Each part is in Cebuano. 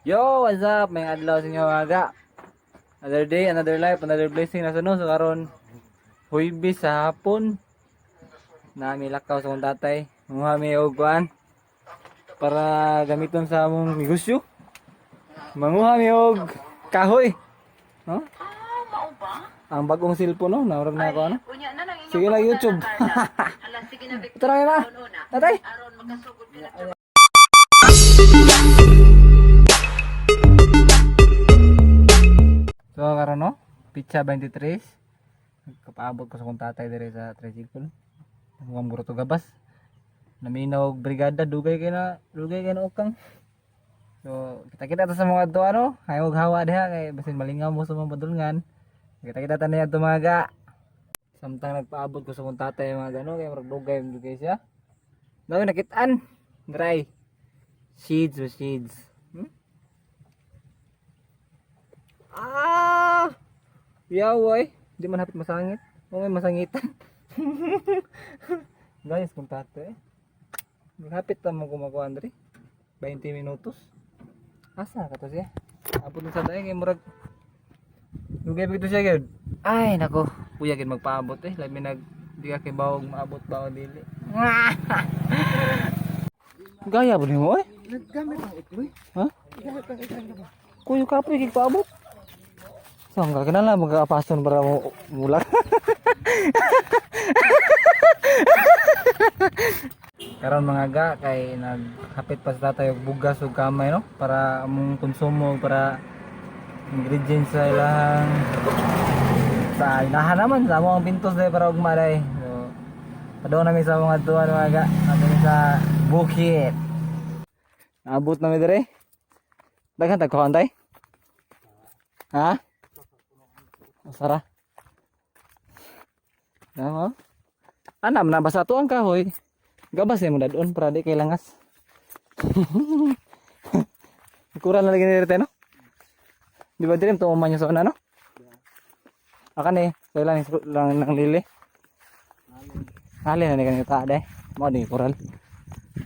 Yo, what's up? May adlaw sa inyo mga ga. Another day, another life, another blessing na sunod. So karon Huybis sa hapon. Nami lakaw sa kong tatay. Mga mi og kuan para gamiton sa among negosyo. Manguha mi og kahoy. No? Ah, mao ba? Ang bagong cellphone, no, naurag na ako ano. Unya na lang inyong Sige lang, YouTube. pangutana, Carla. Hala, sige na, Victor. Tara na. Una, Tatay. aron makasugod ka na. So karon, no, pitsa 23. Kapaabot ko sa kong tatay dire sa tricycle. Mukhang buro to gabas. Naminaw og brigada, dugay kay na ukang. So kita-kita ta sa mga adto ano, hay og hawa diha kay basin malingaw mo sa mga padulngan. Kita-kita ta niya mga ga. Samtang nagpaabot ko sa kong tatay mga gano kay murag dugay dugay siya. Dami nakitaan. Dry. Seeds ba seeds. Ah! Yaw ay. Di man hapit masangit. O may masangitan. Guys, kung tate eh. Hapit ta mo kumakuha, Andre. 20 minutos. Asa ka to siya? Abot na sa daing kay murag dugay pa gito siya gyud. Ay nako, kuya gid magpaabot eh. Labi nag di ka kay bawog maabot ba o dili. Gaya ba nimo eh? Naggamit ang ikloy. Ha? Gamit ang ikloy ba? Kuyo kapoy kay paabot. Saan ka kinala magkaapason para mo mulak. Karon mga ga kay naghapit pa sa tatay og bugas ug kamay, no, para among konsumo, para ingredients sa ilahang sa ilahan naman sa among pintos day para ugma day. So padung nami sa mga tuwan, mga ga, ato ni sa bukid. Naabot nami dire. Daghan tag kuhaan tay. Ha? Sara. Tama. Anam na basta to ang kahoy. Gabas eh mo dadon para di kay langas. Kurang na lagi ni no? Di ba dire to man yung sa una, no? Akan eh, kailan lang nang lili. Ali na ni kanita de. Mo di kural.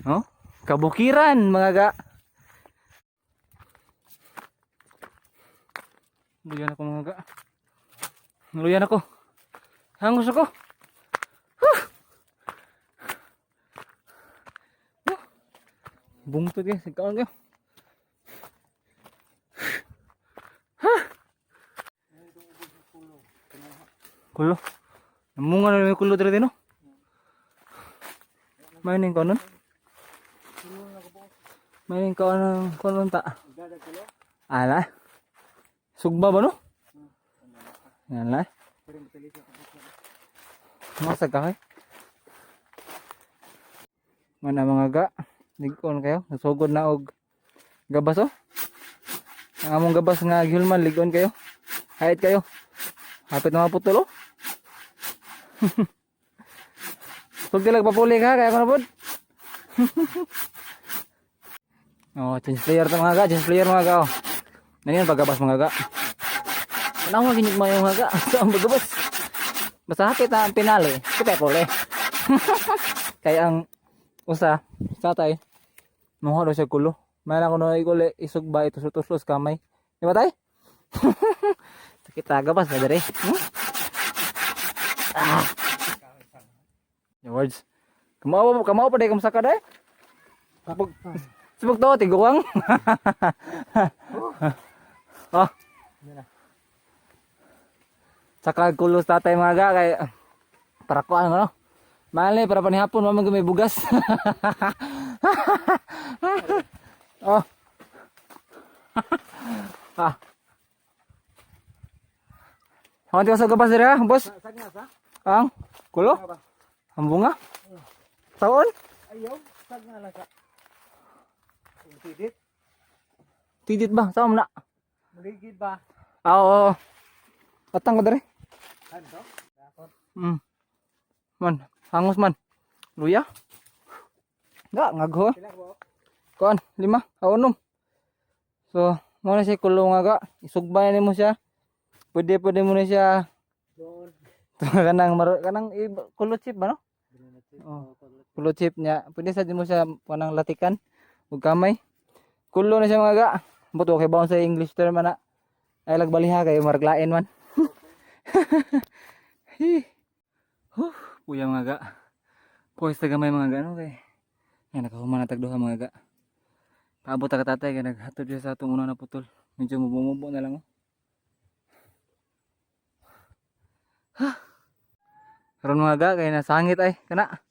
No? Kabukiran mga ga. Luyan ako, mga ga. Luyan ako. Hangos ako. Huh! Huh! Bungtod eh. Sigkaon kayo. Ha! Kulo. Namunga na yung kulo dito, no? May ning konon? May ning konon konon ta. Ala. Sugba ba, no? Yan la. Masag ka kay. Mana mga ga, lig-on kayo. Nasugod na og gabas oh. Ang among gabas nga gihulman, lig-on kayo. Hayat kayo. Hapit na maputol oh. Pag dilag papuli ka, kaya ko na pod. Oh, change player to, mga ga, change player, mga ga oh. Naniyan pagabas, mga ga. Ano mo ginig mayo, mga ga? Sa ang pagabas. Basta hapit na ang pinali. Kita puli. Kaya ang usa, tatay, muha daw siya kulo. May ako na ikuli, isugba, ituslos kamay. Di ba tay? Sakit ta, gabas na dire. Ah. Yung words. Kamao, kamao pa day kamusaka day. Sabog, sabog to, tiguang. Oh. Saka kulos tatay, mga ga, kay para ko ano no. Mali para panihapon mamang may bugas. Oh. Ah. Awan sa gabas dire ha, boss. Sag nga sa? Ang kulo? Ang bunga? Taon? Ayaw, sag nga lang sa. Kung tidit, Tidit ba? Saan mo na? maligid ba? Ah, oo. Oo. Atang ko dire. Ano to? Dakot. Man, hangos man. Luya? Ga, ngagho. Sila ko. Kuan, lima, unom. So, mo na siya kulo nga ga. Isugba na nimo siya. Pwede pwede mo na siya Doon. kanang maro, kanang kulo chip ba, no? Oh, kulo chip niya. Pwede sa mo siya kanang latikan ug kamay. Kulo na siya, mga ga. But okay ba sa English term ana? Ay lagbaliha kayo maraglain man. Hi. Huh, puya mga ga. Puwes ta gamay mga ga no kay. Ay nakahuman na tagduha mga ga. Paabot ta ka tatay kay naghatod siya sa atong una na putol. Medyo mubumubo na lang oh. Ha. Karon mga ga kay nasangit ay kana.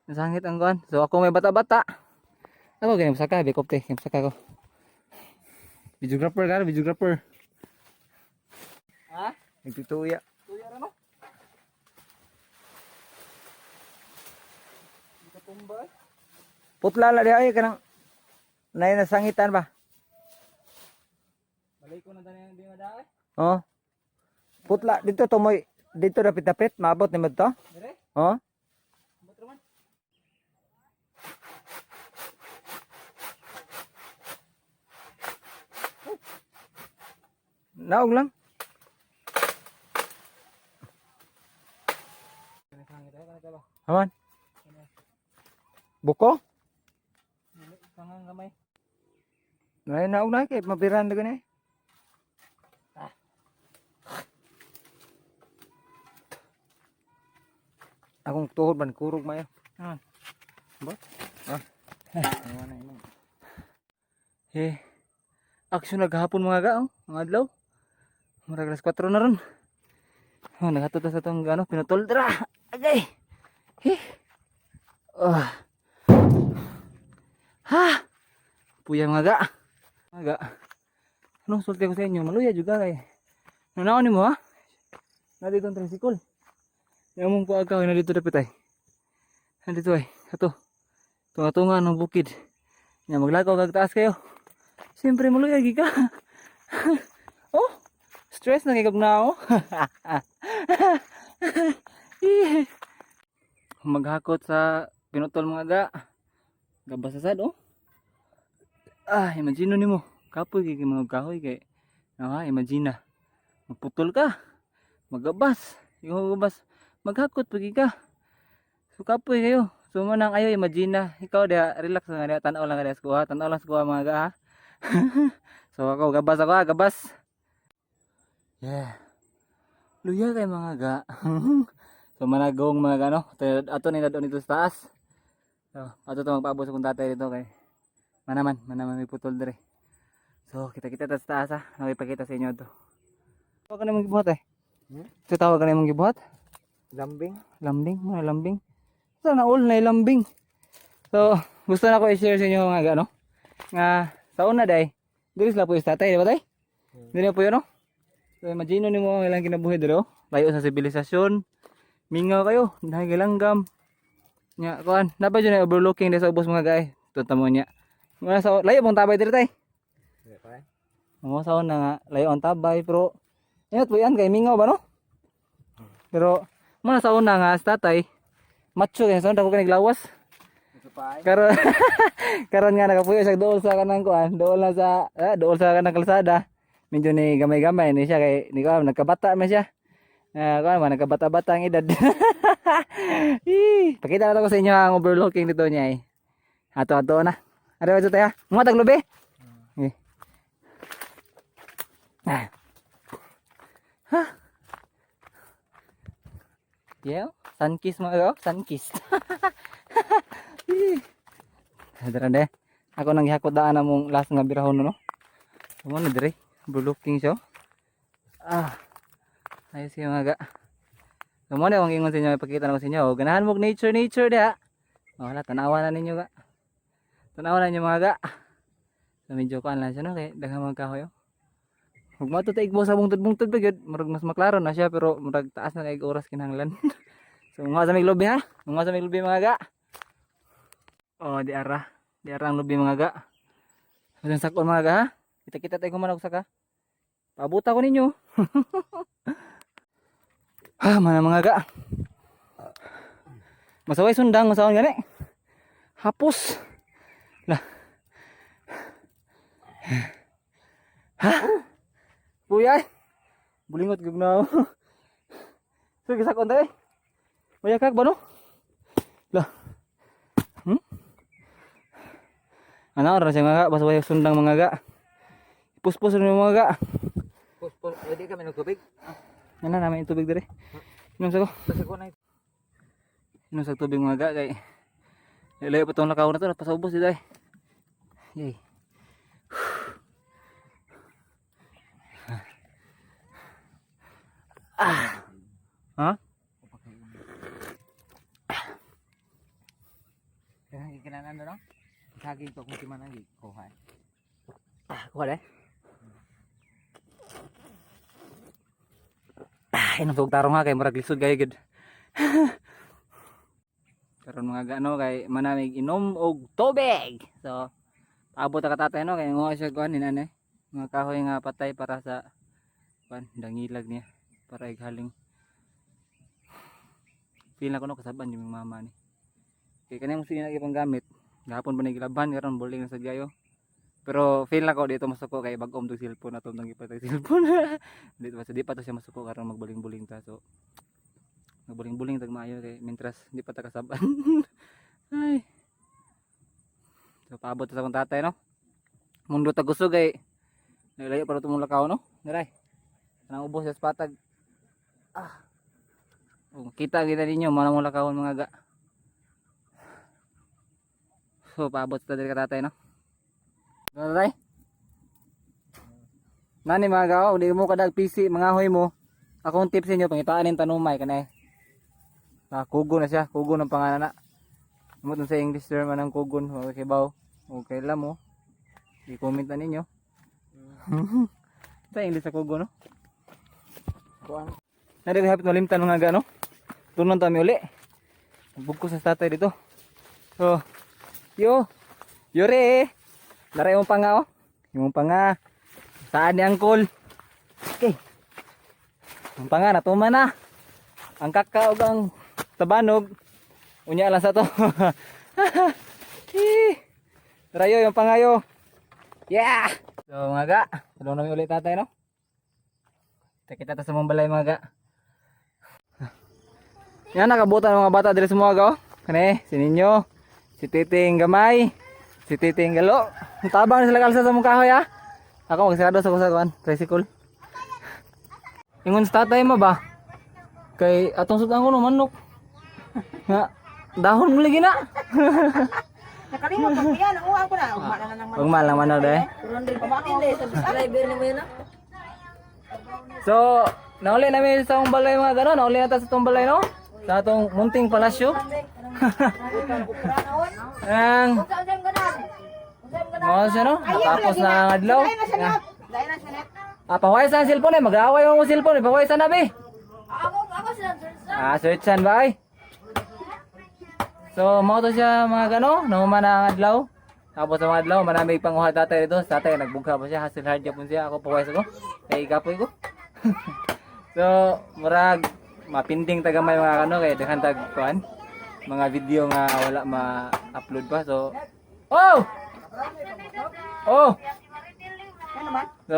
Nasangit ang kuan. So ako may bata-bata. Ako kay saka bikop te, kay saka ko. Videographer ka, videographer. Ha? Nagtutuya. Tuya ra no? Katumba eh. Putla la diha ay kanang nay nasangitan ba? Balay ko na dani ang di madaay. Oh. Putla dito tumoy dito dapit-dapit maabot ni to. Dire? Oh. Ambot ra man. Naog lang. Nasangit ay kana ka ba? Aman. Buko? Dili pangang gamay. Nay naog na kay mabiran na gani. Akong tuhod man kurog mayo. Ah. Ba? Ah. Ano na imo? Eh. Aksyon naghapon mga ga oh, mga adlaw. Murag alas 4 na ron. Oh, naghatod na sa itong ano, pinutol dra. Agay. Eh. Oh. Ha. Puya mga ga. Mga ga. Anong sulti ko sa inyo? Maluya juga kay. Nanaon nimo ha? Na dito ang tricycle. Yung mong kuagaw na dito dapit ay. Nandito ay. Ato. Tunga-tunga ng bukid. Nya maglakaw kag taas kayo. Siyempre maluya gi ka. Oh, stress na kay kag nao. Eh. Maghakot sa pinutol mga ga. Gabas sa sad oh. Ah, imagine nimo. Kapoy kay mga kahoy kay. Ah, imagine na. Magputol ka. Magabas. Yung gabas. Maghakot pagi ka. So kapoy kayo. So manang ayo imagine na. Ikaw dia relax lang dia tan-aw lang ka dia sa kuha. Tan-aw lang sa kuha mga ga ha. So ako gabas ako ha, gabas. Yeah. Luya kay mga ga. So managong mga ga no. Ato ni dadon dito sa taas. So ato to magpaabot sa kong tatay dito kay manaman, manaman may putol dire. So kita-kita ta sa taas ha. Nakipakita sa inyo to. Tawag ka na mong gibuhat eh. Hmm? So tawag ka na mong gibuhat? Lambing. Lambing, mga lambing. Sana all na lambing. So, gusto na ko i-share sa inyo mga ano. Nga sa una day, diri sila po yung tatay, di ba tay? Diri po yun, no? So, imagine nimo ang ilang kinabuhi diri, oh. Layo sa sibilisasyon. Mingaw kayo, dahil gilanggam. Nya, kuan, napa dyan ay overlooking diri sa ubos mga gay. Tunta mo niya. Mga sa layo pong tabay diri tay. Mga sa una nga layo ang tabay pero ingat po yan kay mingaw ba no? Pero muna sa una nga sa tatay macho kay sa una ko kaniglawas. Karon karon nga nakapuyo siya dool sa kanang kuan, dool na sa dool sa kanang kalsada. Medyo ni gamay-gamay ni siya kay ni kuan nagkabata man siya. Ah, kuan man nagkabata-bata ang edad. Ih, pakita na ko sa inyo ang overlooking dito niya eh. Ato-ato na. Are ba tayo? Mga taglubi. Eh. Ah. Ha? Yeah, sun kiss mga go, sun kiss. Dara de. Ako nang gihakot daan among last nga birahon no. Mo na dire, overlooking siya. Ah. Ayos kayo mga ga. So mo na akong ingon sa inyo, ipakita na ko sa inyo. Oh, ganahan mo og nature nature diha. Oh, wala tanawa na ninyo ga. Tanawa na ninyo mga ga. So medyo kuan lang siya no kay daghang mga kahoy. Oh. Ug mato ta igbo sa bungtod-bungtod ba gyud, murag mas maklaro na siya pero murag taas na kay oras kinahanglan. So mga sa may lubi ha. Mga sa may lubi mga ga. Oh, di ara. Di ara ang lubi mga ga. Ang sakon mga ga ha. Kita-kita tayo kumanog saka. Pabuta ko ninyo. Ha, mana mga ga. Masaway sundang, masaway gani. Hapos. Lah. Ha? Kuya. Bulingot gug na ako. So gisakon tayo. Mayakag ba no? Lah. Ano ra siya mga ga, basta way sundang mga ga. Puspos rin mga ga. Pus, pwede kami nagtubig. Yan na namin yung tubig dire. Inom sa ko. Kasi ko na Inom sa tubig mga ga kay layo pa tong lakaw na to, pasaubos dito ay. Yay. Ah. Ha? Kaya kinanan no? Saging to kung si manang kuha. Ah, kuha deh. Ah, inom sa tarong ha kay murag lisod kayo gid. Karon mga gano kay manamig inom og tubig. So, paabot ka tatay no kay nguha siya kuan ni nanay. Mga kahoy nga patay para sa kuan dangilag niya para ighaling. Feel na ko no kasaban yung mama ni. Kay kanang mo sila ipang gamit. Gahapon pa ni gilaban karon buling na sa gayo. Pero feel na ko dito masuko kay bag-om tong cellphone ato nang gipatay cellphone. Dito pa di pa to siya masuko karon magbuling-buling ta, so magbuling-buling tag maayo kay mentras di pa ta kasaban. Ay. So paabot ta sa akong tatay no. Mundo ta kusog kay naglayo pa tumong lakaw no. Diray. Kanang ubos sa patag. Ah. Oh, kita kita ninyo mo na mong lakawon mga ga. So paabot ta diri ka tatay no. Tatay. Nani mga gaw, di mo kadag PC, mga hoy mo. Akong tips inyo, pangitaan yung tanumay kanay. Ah, kugo na siya, kugo ng pangalan na. Amo sa English term anang kugon, okay baw. Okay lang mo. I-comment na ninyo. Sa English sa kugo no? Kuan. Nari hapit malimtan mga gano. Tunon ta mi uli. Bugko sa tatay dito. So, yo. Yore. Dara imong panga oh. Imong panga. Saan ni angkol? Okay. Ang panga natuma na. Ang kaka ug ang tabanog. Unya lang sa to. Eh. Tara yo, yung pangayo. Yeah. So mga ga, tulong namin ulit tatay no. Kita ta sa mong balay mga ga. Yan nakabutan ng mga bata diri sa mga ga oh. Kani, si Ninyo, si Titing Gamay, si Titing Galo. Ang tabang na sila kalsa sa mong kahoy ah. Ako magsarado sa kusakuan, tricycle. Ingon sa tatay mo ba? Kay atong sudan ko no manok. Nga dahon mo lagi na. Nakalimot ko yan, uwa ko na. Ugma na lang Ugma lang manok de. Pamakin le sa subscriber ni mo yun ah. So, nauli namin sa akong balay mga gano'n. Nauli na ta sa itong balay, no? Sa atong munting palasyo. Ang mga siya, no? Tapos na ang adlaw. Dahil na siya net. Dahil na siya net. Ah, pahuway sa ang cellphone eh. Mag-aaway mo mo cellphone eh. Pahuway sa nabi. Ako, ako sila, sir. Ah, search san ba ay? So, mo to siya mga gano, nauma na ang adlaw. Tapos sa mga adlaw, marami panguha tatay dito. Tatay, nagbugha pa siya, hustle hard yapon siya. Ako pahuway sa ko. Kay gapoy ko. So, murag mapinding tagamay mga kano kay daghan tag kuan mga video nga wala ma-upload pa. So, oh! Oh! Ano man? So,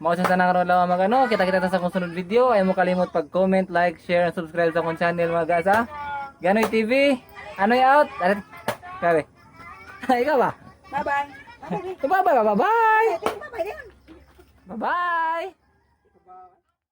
mao sa tanang karon lang mga ano, kita-kita ta sa akong sunod video. Ay mo kalimot pag-comment, like, share, and subscribe sa akong channel mga gasa. Ganoy TV. Anoy out. Arit. Grabe. Ikaw ba? Bye-bye. Bye bye bye bye. Bye-bye. Bye bye.